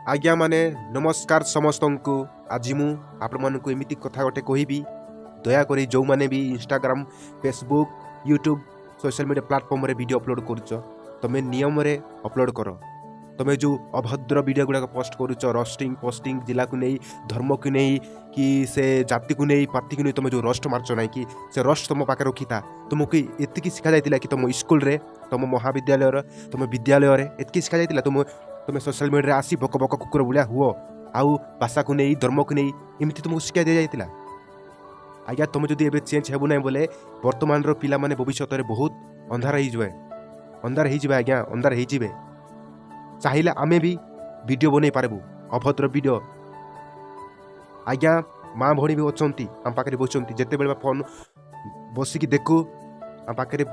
ଆଜ୍ଞାମାନେ, ନମସ୍କାର ସମସ୍ତଙ୍କୁ। ଆଜି ମୁଁ ଆପଣମାନଙ୍କୁ ଏମିତି କଥା ଗୋଟେ କହିବି। ଦୟାକରି ଯେଉଁମାନେ ବି Instagram, Facebook, YouTube, social media ପ୍ଲାଟଫର୍ମରେ ଭିଡ଼ିଓ ଅପଲୋଡ଼ କରୁଛ, ତୁମେ ନିୟମରେ ଅପଲୋଡ଼ କର। ତୁମେ ଯେଉଁ ଅଭଦ୍ର ଭିଡ଼ିଓ ଗୁଡ଼ାକ ପୋଷ୍ଟ କରୁଛ, ରୋଷ୍ଟିଂ ପୋଷ୍ଟିଂ, ଜିଲ୍ଲାକୁ ନେଇ, ଧର୍ମକୁ ନେଇ କି ସେ ଜାତିକୁ ନେଇ, ପାତିକୁ ନେଇ ତୁମେ ଯେଉଁ ରୋଷ୍ଟ ମାରୁଛ ନାହିଁ କି, ସେ ରୋଷ୍ଟ ତୁମ ପାଖରେ ରଖିଥା। ତୁମକୁ ଏତିକି ଶିଖା ଯାଇଥିଲା କି ତୁମ ସ୍କୁଲରେ, ତୁମ ମହାବିଦ୍ୟାଳୟର, ତୁମ ବିଦ୍ୟାଳୟରେ ଏତିକି ଶିଖା ଯାଇଥିଲା? ତୁମେ ସୋସିଆଲ ମିଡ଼ିଆରେ ଆସି ବକ ବକ କୁକୁର ଭଳିଆ ହୁଅ ଆଉ ଭାଷାକୁ ନେଇ, ଧର୍ମକୁ ନେଇ, ଏମିତି ତୁମକୁ ଶିକ୍ଷା ଦିଆଯାଇଥିଲା? ଆଜ୍ଞା, ତୁମେ ଯଦି ଏବେ ଚେଞ୍ଜ ହେବ ନାହିଁ ବୋଲେ ବର୍ତ୍ତମାନର ପିଲାମାନେ ଭବିଷ୍ୟତରେ ବହୁତ ଅନ୍ଧାର ହେଇଯିବେ, ଅନ୍ଧାର ହେଇଯିବେ ଆଜ୍ଞା, ଅନ୍ଧାର ହେଇଯିବେ। ଚାହିଁଲେ ଆମେ ବି ଭିଡ଼ିଓ ବନେଇ ପାରିବୁ ଅଭଦ୍ର ଭିଡ଼ିଓ। ଆଜ୍ଞା, ମା ଭଉଣୀ ବି ଅଛନ୍ତି, ଆମ ପାଖରେ ବସୁଛନ୍ତି। ଯେତେବେଳେ ଫୋନ୍ ବସିକି ଦେଖୁ, ଆମ ପାଖରେ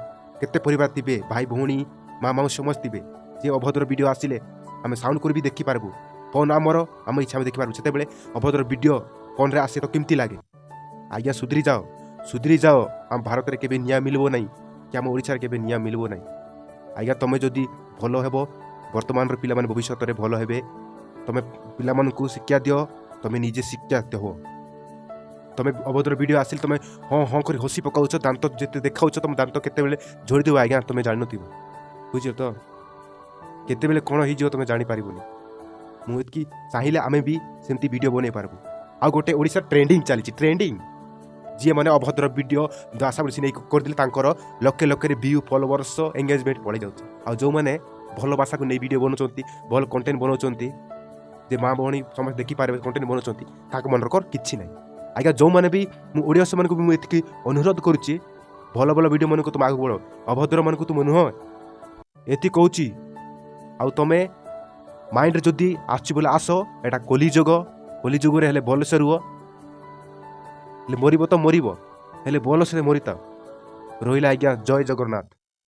କେତେ ପରିବାର ଥିବେ, ଭାଇ ଭଉଣୀ, ମା ମାଉସୀ ସମସ୍ତେ ଥିବେ। ଯେ ଅଭଦ୍ର ଭିଡ଼ିଓ ଆସିଲେ ଆମେ ସାଉଣ୍ଡ କରି ବି ଦେଖିପାରିବୁ। ଫୋନ୍ ଆମର, ଆମ ଇଚ୍ଛା ଆମେ ଦେଖିପାରିବୁ। ସେତେବେଳେ ଅଭଦ୍ର ଭିଡ଼ିଓ ଫୋନ୍ରେ ଆସେ ତ କେମିତି ଲାଗେ? ଆଜ୍ଞା, ସୁଧରି ଯାଅ, ସୁଧରି ଯାଅ। ଆମ ଭାରତରେ କେବେ ନ୍ୟାୟ ମିଳିବ ନାହିଁ କି ଆମ ଓଡ଼ିଶାରେ କେବେ ନ୍ୟାୟ ମିଳିବ ନାହିଁ। ଆଜ୍ଞା, ତୁମେ ଯଦି ଭଲ ହେବ, ବର୍ତ୍ତମାନର ପିଲାମାନେ ଭବିଷ୍ୟତରେ ଭଲ ହେବେ। ତୁମେ ପିଲାମାନଙ୍କୁ ଶିକ୍ଷା ଦିଅ, ତୁମେ ନିଜେ ଶିକ୍ଷା ହୁଅ। ତୁମେ ଅଭଦ୍ର ଭିଡ଼ିଓ ଆସିଲେ ତୁମେ ହଁ ହଁ କରି ହସି ପକାଉଛ, ଦାନ୍ତ ଯେତେ ଦେଖାଉଛ, ତୁମ ଦାନ୍ତ କେତେବେଳେ ଝଡ଼ିଦେବ ଆଜ୍ଞା, ତୁମେ ଜାଣିନଥିବ। ବୁଝିଲ ତ? କେତେବେଳେ କ'ଣ ହେଇଯିବ ତୁମେ ଜାଣିପାରିବନି। ମୁଁ ଏତିକି, ଚାହିଁଲେ ଆମେ ବି ସେମିତି ଭିଡ଼ିଓ ବନେଇ ପାରିବୁ। ଆଉ ଗୋଟେ ଓଡ଼ିଶା ଟ୍ରେଣ୍ଡିଂ ଚାଲିଛି, ଟ୍ରେଣ୍ଡିଂ। ଯିଏ ମାନେ ଅଭଦ୍ର ଭିଡ଼ିଓ ଆଶା ବୃଷି ନେଇ କରିଦେଲେ, ତାଙ୍କର ଲକ୍ଷେ ଲକ୍ଷରେ ଭ୍ୟୁ, ଫଲୋୱର୍ସ, ଏଙ୍ଗେଜମେଣ୍ଟ ପଳେଇ ଯାଉଛି। ଆଉ ଯେଉଁମାନେ ଭଲ ଭାଷାକୁ ନେଇ ଭିଡ଼ିଓ ବନାଉଛନ୍ତି, ଭଲ କଣ୍ଟେଣ୍ଟ ବନାଉଛନ୍ତି, ଯେ ମା ଭଉଣୀ ସମସ୍ତେ ଦେଖିପାରିବେ କଣ୍ଟେଣ୍ଟ ବନାଉଛନ୍ତି, ତାଙ୍କ ମନର କିଛି ନାହିଁ। ଆଜ୍ଞା, ଯେଉଁମାନେ ବି ମୁଁ ଓଡ଼ିଆ, ସେମାନଙ୍କୁ ବି ମୁଁ ଏତିକି ଅନୁରୋଧ କରୁଛି, ଭଲ ଭଲ ଭିଡ଼ିଓ ମାନଙ୍କୁ ତୁମେ ଆଗକୁ ବଢ଼, ଅଭଦ୍ରମାନଙ୍କୁ ତୁମେ ନୁହଁ। ଏତିକି କହୁଛି। ଆଉ ତମେ ମାଇଣ୍ଡରେ ଯଦି ଆସୁଛି ବୋଲେ ଆସ। ଏଇଟା କଲିଯୁଗ। କଲିଯୁଗରେ ହେଲେ ଭଲସେ ରୁହ। ହେଲେ ମରିବ ତ ମରିବ, ହେଲେ ଭଲସେ ମରିଥାଅ। ରହିଲା ଆଜ୍ଞା, ଜୟ ଜଗନ୍ନାଥ।